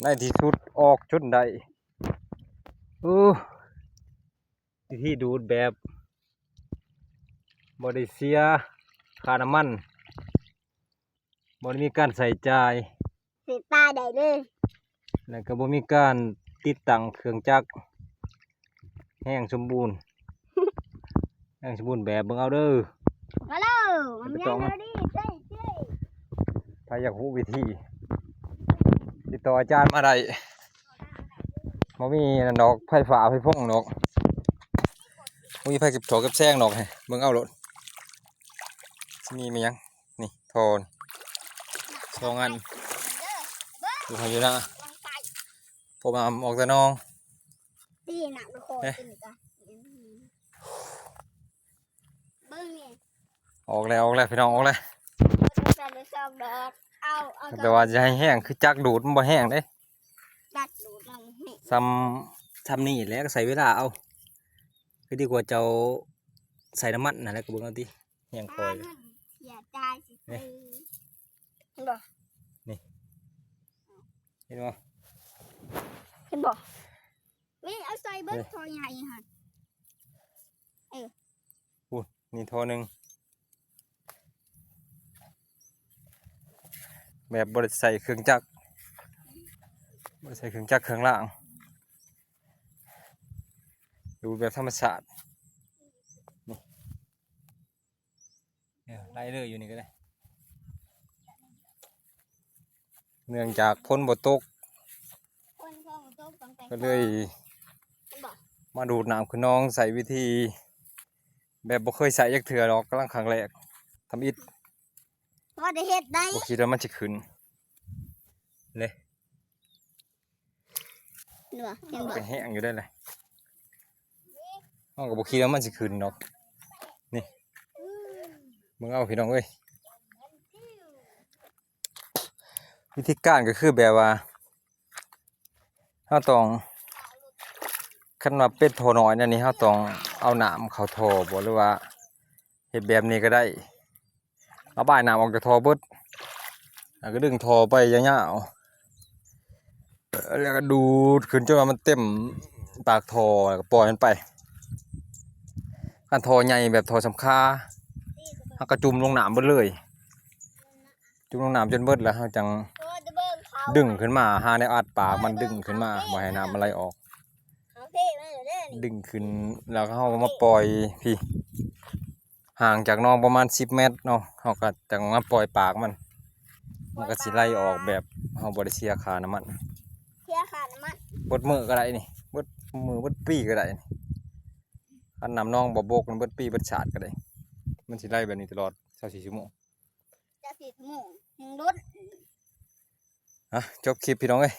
ໃນທີ່ສຸດອອກຈົນໄດ້. ໂອ້ ວິທີດູດແບບບໍ່ໄດ້ເສຍຄ່ານ້ຳມັນ, ບໍ່ໄດ້ມີການໃຊ້ຈ່າຍ, ເສຍປາໄດ້ເລີຍ, ແລ້ວກໍບໍ່ມີການຕິດຕັ້ງເຄື່ອງຈັກ, ແຮງສົມບູນ, ແຮງສົມບູນແບບ. ເບິ່ງເອົາເດີ ມາເດີ ມັນແຮງເດີ. ໃຜຢາກຮູ້ວິທີ ຕິດຕໍ່ອາຈານມາໄດ້. ບໍ່ມີນັ້ນດອກ ໄຟຟ້າໄຟຟົງດອກ, ບໍ່ມີໃຜເກັບຖົ່ວເກັບແສງດອກ. ເບິ່ງເອົາໂລດ ຊິມີແມ່ນຫຍັງ. ນີ້ທໍ່ນີ້ສອງອັນ ຢູ່ໃຫ້ຢູ່ນາ ເພາະວ່າອອກແຕ່ໜອງ. ດີນະ ໄປຂໍກິນກະ ເບິ່ງນີ້ ອອກແລ້ວ ອອກແລ້ວ ພີ່ນ້ອງ ອອກແລ້ວ. ເອົາ ເອົາ ແຕ່ວ່າຈະໃຫ້ແຮງຄືຈັກດູດ ມັນບໍ່ແຮງເດ້. ຈັກດູດມັນແຮງ ສ່ຳ ສ່ຳນີ້ແຫຼະ ກໍໃຊ້ເວລາເອົາ. ຄືດີກວ່າເຈົ້າໃສ່ນ້ຳມັນນັ້ນແຫຼະ ກໍເບິ່ງເອົາຕິ ແຮງຄ່ອຍ. ເສຍຈ່າຍຊື່ໆ ເຫັນບໍ່? ນີ້ ເຫັນບໍ່? ເຫັນບໍ່? ນີ້ ເອົາໃສ່ເບິດ ເອີ ທໍ່ໃຫຍ່ຫັ້ນ. ເອີ ໂອ້ ນີ້ທໍ່ໜຶ່ງ ແບບບໍ່ໄດ້ໃສ່ເຄື່ອງຈັກ ບໍ່ໄດ້ໃສ່ເຄື່ອງຈັກເຄື່ອງລ່າງ ດູດແບບທຳມະຊາດ. ນີ້ ເອີ ໄດ້ເລີຍ ຢູ່ນີ້ກໍໄດ້. ເນື່ອງຈາກຝົນບໍ່ຕົກ ຝົນບໍ່ຕົກ ກໍເລີຍມາດູດນ້ຳຂຶ້ນໜອງ ໃຊ້ວິທີແບບບໍ່ເຄີຍໃຊ້ຈັກເທື່ອດອກ ກຳລັງຄັ້ງແລກ ທຳອິດ. ພໍໄດ້ເຮັດໄດ້ ບໍ່ຄິດວ່າມັນຊິຂຶ້ນເດ້. ເຫັນບໍ່? ເຫັນບໍ່? ກໍແຮງຢູ່ໄດ໋ແຫຼະ ເຮົາກໍບໍ່ຄິດວ່າມັນຊິຂຶ້ນດອກ. ນີ້ ເບິ່ງເອົາ ພີ່ນ້ອງເອີຍ. ວິທີການກໍຄືແບບວ່າ ເຮົາຕ້ອງ ຄັນວ່າເປັນທໍ່ນ້ອຍແນວນີ້ ເຮົາຕ້ອງເອົານ້ຳເຂົ້າທໍ່ບໍ ຫຼືວ່າເຮັດແບບນີ້ກໍໄດ້. ລະບາຍນ້ຳອອກຈາກທໍ່ເບິດ ແລ້ວກໍດຶງທໍ່ໄປຍາວໆ ແລ້ວກໍດູດຂຶ້ນຈົນວ່າມັນເຕັມປາກທໍ່ ແລ້ວກໍປ່ອຍມັນໄປ. ຄັນທໍ່ໃຫຍ່ແບບທໍ່ສຳຄາ ເຮົາກໍຈຸ່ມລົງນ້ຳເບິດເລີຍ ຈຸ່ມລົງນ້ຳຈົນເບິດ ແລ້ວເຮົາຈັ່ງດຶງຂຶ້ນມາ ຫາແນວອັດປາກມັນ ດຶງຂຶ້ນມາ ບໍ່ໃຫ້ນ້ຳມັນໄຫຼອອກ. ດຶງຂຶ້ນ ແລ້ວເຮົາກໍມາປ່ອຍພີ້ ຫ່າງຈາກໜອງປະມານສິບແມັດເນາະ ເຮົາກໍຈັ່ງມາປ່ອຍປາກມັນ ມັນກໍຊິໄຫຼອອກແບບເຮົາບໍ່ໄດ້ເສຍຄ່ານ້ຳມັນ. ເສຍຄ່ານ້ຳມັນ ເບິດມື້ກໍໄດ້ນີ້ ເບິດມື້ເບິດປີກໍໄດ້ນີ້. ຄັນນ້ຳໜອງບໍ່ບົກ ເບິດປີເບິດຊາດກໍໄດ້ ມັນຊິໄຫຼແບບນີ້ຕະຫຼອດຊາວສີ່ຊົ່ວໂມງ. ຈະສິບໂມງຍັງຫຼຸດ. ອ່ະ ຈົບຄລິບພີ່ນ້ອງເອີຍ